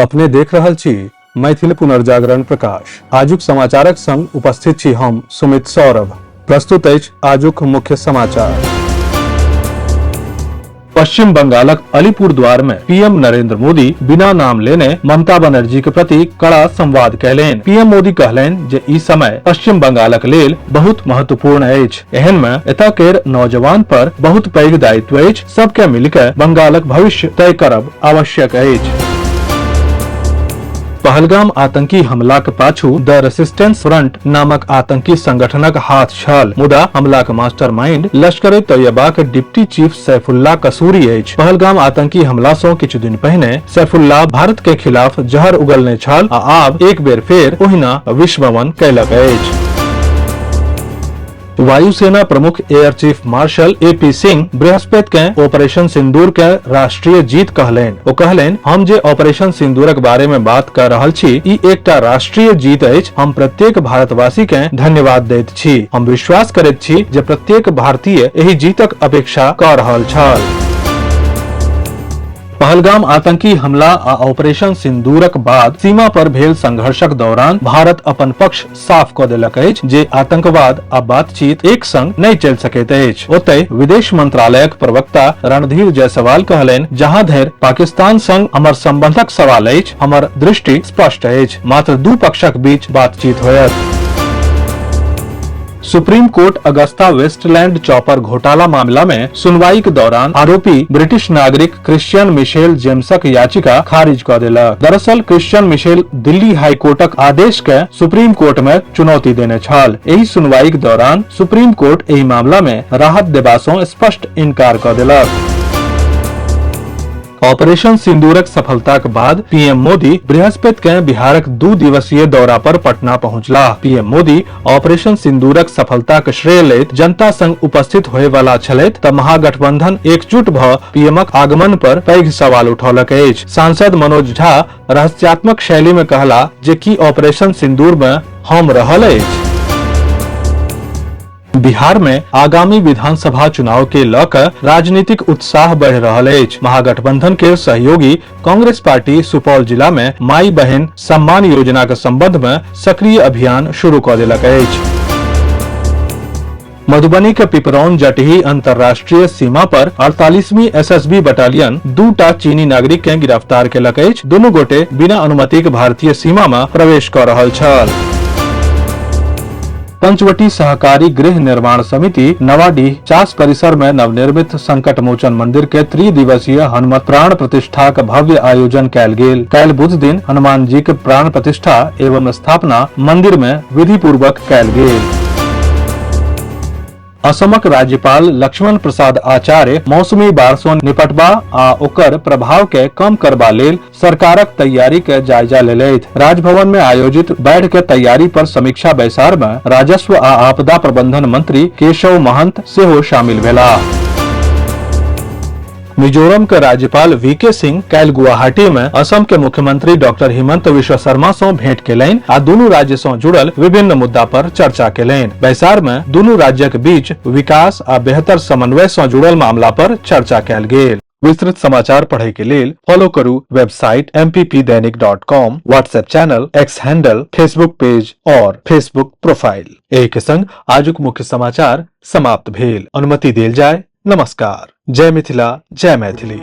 अपने देख रहल छी मैथिल पुनर्जागरण प्रकाश। आजुक समाचारक संग उपस्थित छी हम सुमित सौरभ। प्रस्तुत अछि आजुक मुख्य समाचार। पश्चिम बंगालक अलीपुरद्वार में पीएम नरेंद्र मोदी बिना नाम लेने ममता बनर्जी के प्रति कड़ा संवाद कयलनि। पीएम मोदी कहलनि जे ई समय पश्चिम बंगालक लेल बहुत महत्वपूर्ण अछि। एहन में एतय केर नौजवान पर बहुत पैघ दायित्व अछि। सबके मिलकर बंगालक भविष्य तय करब आवश्यक अछि। पहलगाम आतंकी हमलाक पाछू द रेसिस्टेंस फ्रंट नामक आतंकी संगठनक हाथ छल, मुदा हमलाक मास्टरमाइंड लश्कर ए तैयबाक डिप्टी चीफ सैफुल्ला कसूरी अछि। पहलगाम आतंकी हमला सं किछु दिन पहिने सैफुल्ला भारत के खिलाफ जहर उगलने छल आ आब एक बेर फेर ओहिना विषबमन कयलक अछि। वायुसेना प्रमुख air chief marshal A P Singh बृहस्पति के ऑपरेशन सिंदूर के राष्ट्रीय जीत कहलनि। ओ कहलनि, हम जे ऑपरेशन सिंदूरक बारे में बात कर रहल छी, ई एकटा राष्ट्रीय जीत अछि। हम प्रत्येक भारतवासी के धन्यवाद दैत छी। हम विश्वास करैत छी जे प्रत्येक भारतीय एहि जीतक अपेक्षा क रहल छल। पहलगाम आतंकी हमला आ ऑपरेशन सिंदूरक बाद सीमा पर भेल संघर्षक दौरान भारत अपन पक्ष साफ क देलक अछि जे आतंकवाद आ बातचीत एक संग नहि चलि सकैत अछि। ओतहि विदेश मंत्रालयक प्रवक्ता रणधीर जायसवाल कहलनि, जहां धरि पाकिस्तान संग हमर संबंधक सवाल अछि, हमर दृष्टि स्पष्ट अछि, मात्र दू पक्षक बीच बातचीत होयत। Supreme court Agusta Westland chopper घोटाला मामला में सुनवाई के दौरान आरोपी ब्रिटिश नागरिक क्रिश्चियन मिशेल जेम्सक याचिका खारिज क देलक। दरअसल क्रिश्चियन मिशेल दिल्ली हाईकोर्टक आदेश के सुप्रीम कोर्ट में चुनौती देने छल। एहि सुनवाई के दौरान सुप्रीम कोर्ट एहि मामला में राहत देबा सं स्पष्ट इनकार क देलक। ऑपरेशन सिंदूरक सफलताक बाद पीएम मोदी बृहस्पति के बिहारक 2 दिवसीय दौरा पर पटना पहुंचलाह। पीएम मोदी ऑपरेशन सिंदूरक सफलताक श्रेय लैत जनता संग उपस्थित होय वाला छलथि त महागठबंधन एकजुट भ पीएमक आगमन पर पैघ सवाल उठौलक अछि। सांसद मनोज झा रहस्यात्मक शैली में कहला जे की ऑपरेशन सिंदूर में हम रहल अछि। बिहार में आगामी विधानसभा चुनाव के ल क राजनीतिक उत्साह बढ़ रहल अछि। महागठबंधन के सहयोगी कांग्रेस पार्टी सुपौल जिला में माई बहन सम्मान योजना के संबंध में सक्रिय अभियान शुरू क देलक अछि। मधुबनी के पिपरौन जटही अंतर्राष्ट्रीय सीमा पर 48वीं एसएसबी बटालियन 2टा चीनी नागरिक के गिरफ्तार केलक अछि। दुनू गोटे बिना अनुमति के भारतीय सीमा में प्रवेश क रहल छल। पंचवटी सहकारी गृह निर्माण समिति नवाडीह चास परिसर में नवनिर्मित संकट मोचन मंदिर के त्रिदिवसीय हनुमत प्राण प्रतिष्ठा के भव्य आयोजन कैल गेल। कैल बुध दिन हनुमान जी के प्राण प्रतिष्ठा एवं स्थापना मंदिर में विधि पूर्वक कैल गेल। असमक राज्यपाल लक्ष्मण प्रसाद आचार्य मौसमी बाढ़ सं निपटबा आ ओकर प्रभाव के कम करबा लेल सरकारक तैयारी के जायजा लेलथि। राजभवन में आयोजित बाढ़ के तैयारी पर समीक्षा बैसार में राजस्व आ आपदा प्रबंधन मंत्री केशव महंत सेहो शामिल भेलाह। मिजोरम के राज्यपाल वी के सिंह काल्हि गुवाहाटी में असम के मुख्यमंत्री डॉक्टर हिमंत विश्व शर्मा सं भेंट केलनि आ दुनू राज्य सं जुड़ल विभिन्न मुद्दा पर चर्चा केलनि। बैसार में दुनू राज्यक बीच विकास आ बेहतर समन्वय सं जुड़ल मामला पर चर्चा कयल गेल। विस्तृत समाचार पढ़े के लेल फॉलो करू website mppdainik.com, WhatsApp channel, X handle, Facebook page और फेसबुक प्रोफाइल। एहि के संग आजुक मुख्य समाचार समाप्त भेल। अनुमति देल जाय। नमस्कार। जय मिथिला, जय मैथिली।